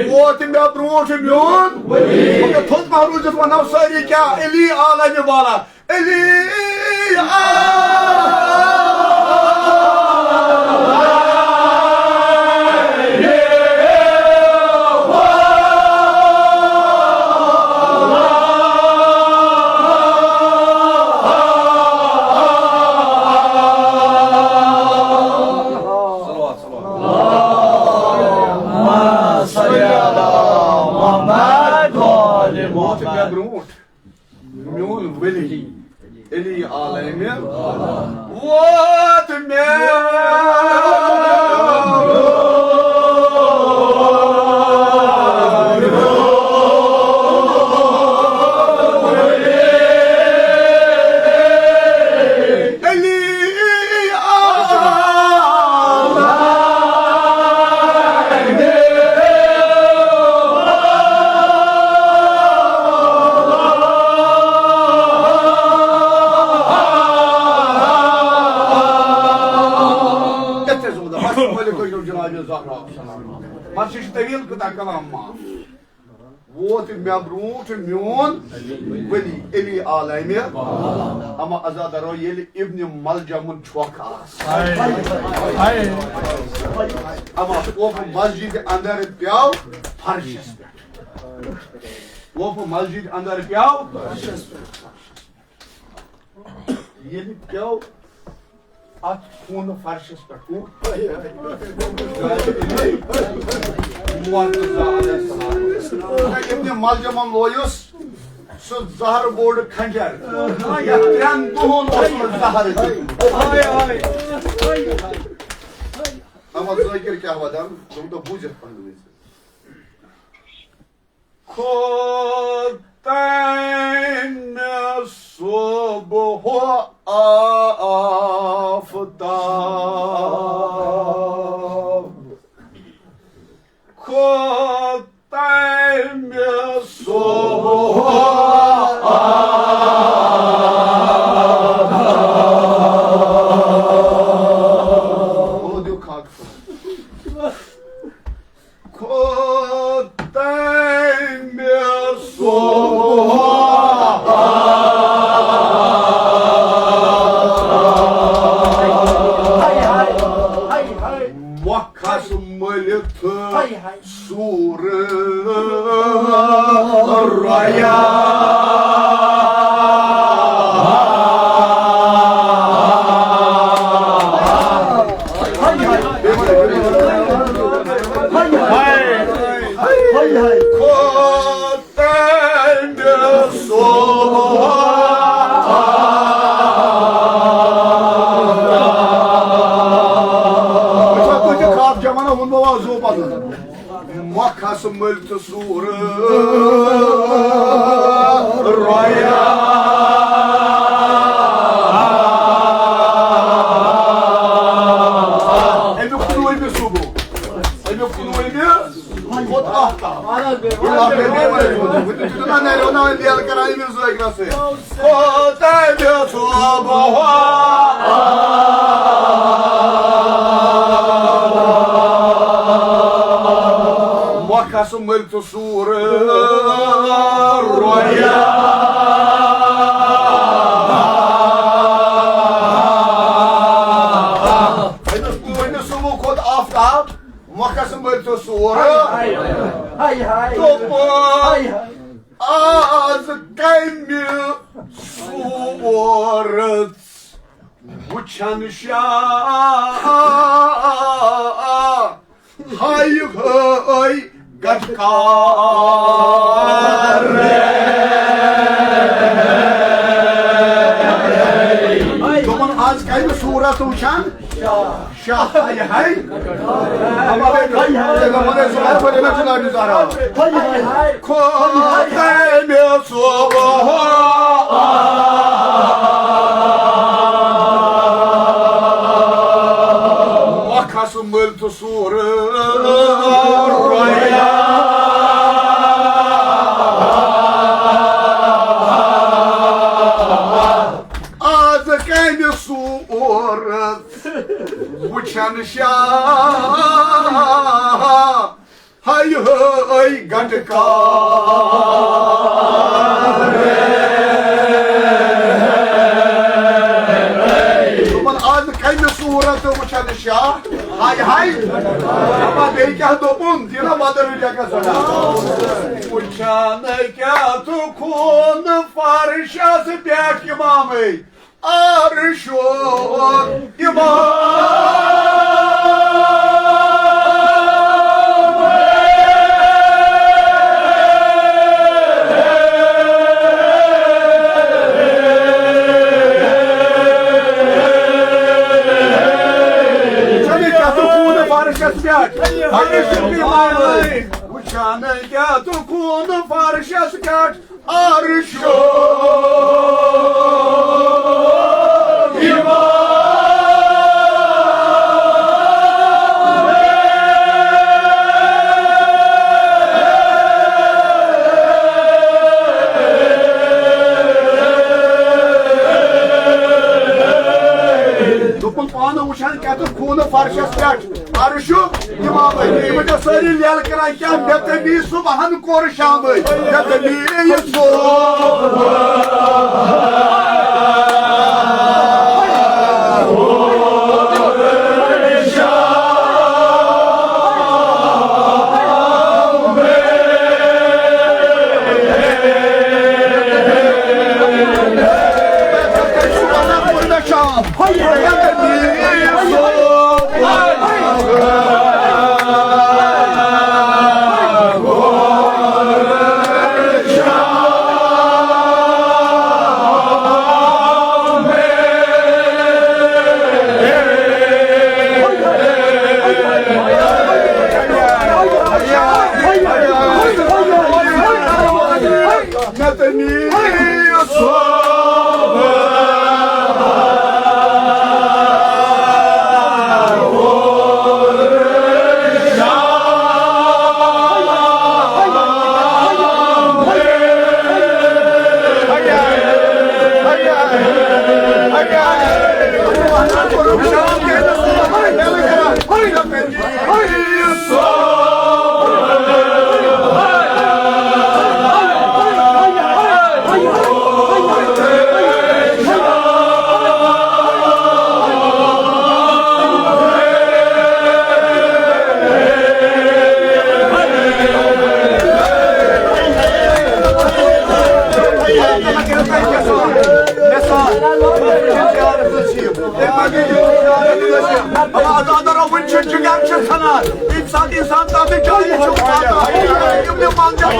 ووت مےٚ برٛونٛٹھ میون ولی۔ مگر تھوٚد ما روٗزِتھ، وَنو سٲری کیٛاہ علی عالمِ والا۔ علی صلوات، صلوات۔ اللهم صل على محمد وآل محمد۔ برونٛٹھ میون ولی علی عالمہِ ووت مےٚ۔ علی یتھ چھِ أسۍ وَنان، بس مٲلِک ٲسِو جناب زہرا۔ بس یہِ چھُ طویل کتاب کلام ما۔ ووت مےٚ برونٛٹھ میون ولی علی عالمہِ۔ اما عزادارو، ییٚلہِ ابن ملجمُن چھۄکھ آس، اما ووٚپھ مسجد اندر پیو فرشس پٮ۪ٹھ۔ ووٚپھ مسجد اندر پیو۔ ییٚلہِ پیو اتھ خوٗنہٕ فرشس پٮ۪ٹھ، خوٗن۔ مرتضیٰ علیہ السلام۔ ابن ملجمن لویُس سُہ زہر بوٚڑ خنجر، یتھ ترٛٮ۪ن دۄہن اوس نہٕ زہر دیُتمُت۔ اما ذٲکر کیٛاہ ودان، تِم دۄہ بوٗزِتھ پننہِ وِزِ۔ کھوٚت تَمہِ صُبحُ آفتاب۔ کھوٚت تَمہِ صُبحُ آفتاب۔ کھوٚت تَمہِ صُبحُ۔ مۄکھس مٔلِتھ سوٗر رویا۔ کھوٚت تَمہِ صُبحُ۔ وٕچھو، تُہۍ تہِ خواب جمعہ نہ ووٚنمو آز زُو پَتہٕ۔ مۄکھس مٔلۍ تہٕ سوٗر رویا۔ اَمیُک کُنوُہمہِ صُبحُ۔ اَمیُک کُنوُہمہِ۔ کھوٚت آفتاب۔ آفتاب گٔے بیٚیہِ وۄنۍ۔ وۄنۍ تہِ چھُ نہ نیرو نہ وۄنۍ بیل کران أمِس زٲگرَس سۭتۍ۔ کھوٚت أمِس صُبحُ۔ مۄکھس تہٕ سوٗر رویا۔ أمِس وُنہِ صُبحُک کھوٚت آفتاب، مۄکھس مٔلۍ تہٕ سوٗر۔ ہاے ہاے۔ دوٚپُن، ہاے ہاے۔ آز کمہِ سوٗرژ وُچھن شاہ۔ ہاے ہٲے گٹکار۔ دوٚپُن، آز کمہِ سوٗرژ وٕچھان؟ شاہ۔ ہاے ہاے۔ کھوتہٕ مےٚ صبح۔ وقس مٔلۍ تہٕ سوٗر رویا۔ آز کمہِ سوٗرژ وُچھن شاہ۔ ہاے ہٲے گٹکار۔ دوٚپُن، آز کمہِ سوٗرژ وُچھن شاہ؟ ہاے ہاے۔ دپان، بیٚیہِ کیٛاہ دوٚپُن؟ دیٖنا وَدٕ رٔٹِتھ گژھن۔ وُچھان کیٛاہ تہٕ خوٗن فرشس پٮ۪ٹھ اِمامٕے عرشُک اِمام۔ وُچھان کیٛاہ تہٕ خوٗن فرشس پٮ۪ٹھ عرشُک اِمام۔ وُچھان کیٛاہ تہٕ خوٗن فرشس پٮ۪ٹھ عرشُک اِمام۔ دوٚپُن، پانہٕ وٕچھان کیٛاہ تہٕ خوٗنہٕ فرشس پٮ۪ٹھ۔ عرشُک اِمامٕے۔ یِم ٲسۍ سٲری لیلہٕ کران، کیٛاہ مےٚ تہٕ می صُبحن کوٚر شامٕے۔ مےٚ تہٕ می یہِ صُبح۔ اگر وٕنہِ چھُ جِگر چھُ ژھٮ۪نان، ییٚمہِ ساتہٕ اِنسان تَتھ جایہِ چھُ واتان، یِم تہِ منزل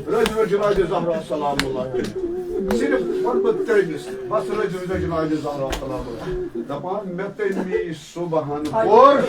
رٲزۍ رٲزۍ جناب زہرا سلام اللہ علیہا۔ صرف وَنہٕ بہٕ تٔمِس، بس رٲزۍ رٲزۍ جناب زہرا سلام اللہ۔ دَپان مےٚ تٔمی صُبحن کوٚر۔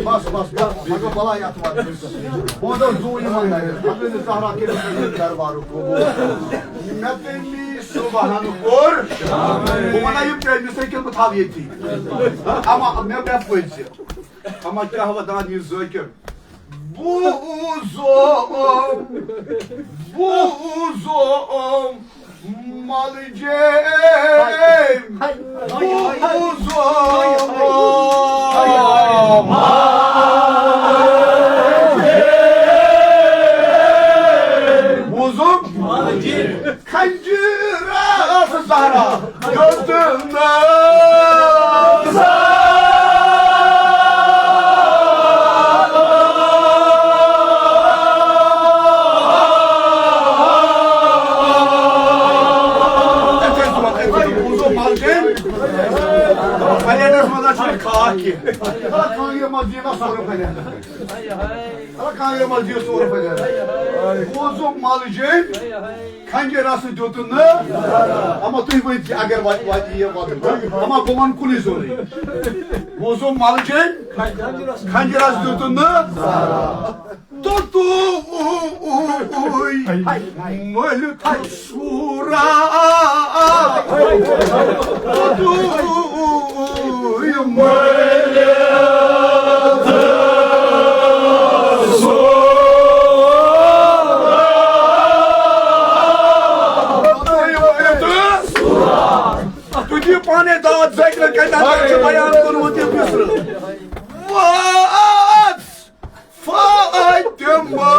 بس، بس، بس، مگر بلاے اتھ وقتس۔ بہٕ وَنہٕ زوٗ یِمن نَرٮ۪ن، مگر نہٕ زہرا کٔرِتھ نہٕ دربارُک قبوٗل۔ مےٚ تٔمی صُبحن کوٚر۔ بہٕ وَنہٕ یِم تٔمِس سۭتۍ کِنہٕ بہٕ تھاوٕ ییٚتی؟ اما مےٚ، مےٚ پٔزۍ۔ اما کیٛاہ وَدان یہِ ذٲکِر؟ بوٗزُم، بوٗزُم ملجے، بوٗزُم۔ بوٗزُم۔ کھنجرس زہرا دیُت نہٕ۔ پلینس منٛز چھُنہٕ خاص کینٛہہ۔ کانٛگرِ منٛز دِیِو نا سورُے پلین۔ کانٛگرِ منٛز دِیِو سورُے پلین۔ بوٗزُم ملجے۔ کھنجرس دیُت نہٕ۔ اما تُہۍ ؤنۍ زِ اگر وتہِ، وتہِ یِیہِ وَدُن۔ اما بہٕ وَنہٕ کُنُے زوٚنُے۔ بوٗزُم ملجے۔ کھنجرس دیُت نہٕ۔ توٚتُے مٔلۍ تھل سوٗرا۔ توٚتُے مٔلۍ تُہۍ دِیِو پانے داد زَنہِ کتہِ ہسا چھُ بیان کوٚرمُت یہِ مصرٕ؟ واژ فاطمہ۔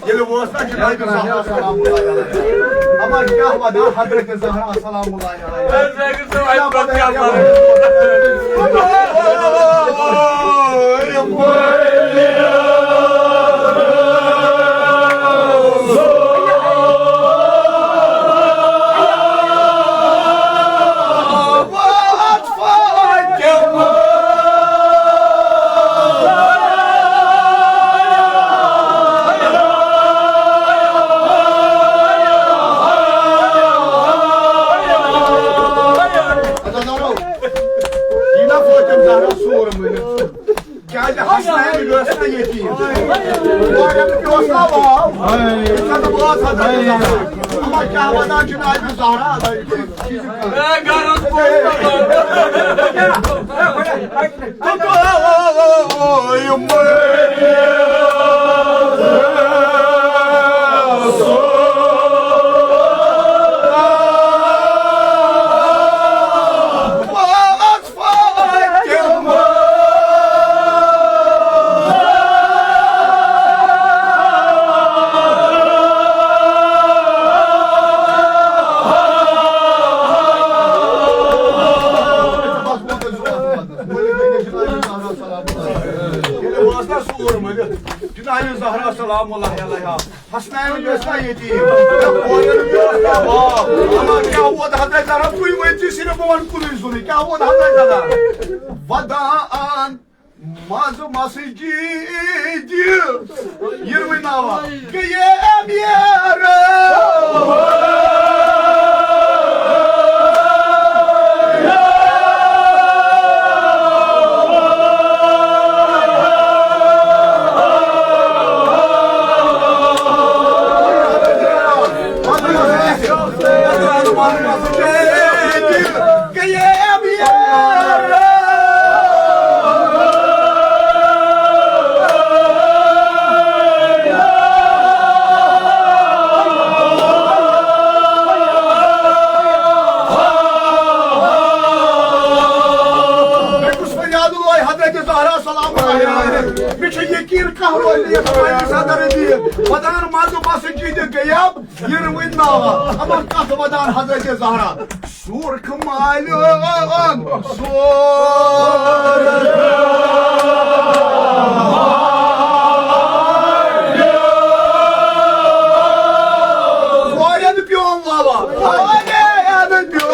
ییٚلہِ وٲژ نا جناب زہرا سلام اللہ علیہا۔ اما کیٛاہ وَنان حضرت زہرا سلام اللہ علیہا۔ یہِ نا فٲطمہٕ زہرا سوٗر مٲنِتھ۔ کیٛازِ حسنین یہِ ٲس نا یتیٖم۔ واریاہ تہِ اوس نا واو۔ عزت وٲژ حضرت زہرا۔ اما کیٛاہ وَنان جناب زہرا۔ ییٚلہِ وٲژ نا سوٗر مٲنِتھ، جناب زہرا سلام اللہ علیہا، حسنین یہِ ٲس نا یتیٖم، مےٚ کورٮ۪ن یہِ اوس نا باپ۔ اما کیٛاہ ووت حضرت زہرا؟ تُہۍ ؤنۍ تہِ صرف، بہٕ وَنہٕ کُنُے زوٚنُے، کیٛاہ ووت حضرت زہرا؟ ودان منٛز مسجد یِروٕنۍ ناوا گٔیے أمیٖر۔ حضرت زہرا سلام علیہا۔ مےٚ چھُ یقیٖن کانٛہہ روزِ نہٕ یَتھ مجلسہِ اندر دِتھ۔ ودان مَزٕ مسجد غیاب، یِنہٕ وٕنۍ ناوا۔ اما کتھ ودان حضرت زہرا۔ سورخ مالِیُن، سورخ مالِیُن۔ کورٮ۪ن پیوم واوا۔ کورٮ۪ن پیوم۔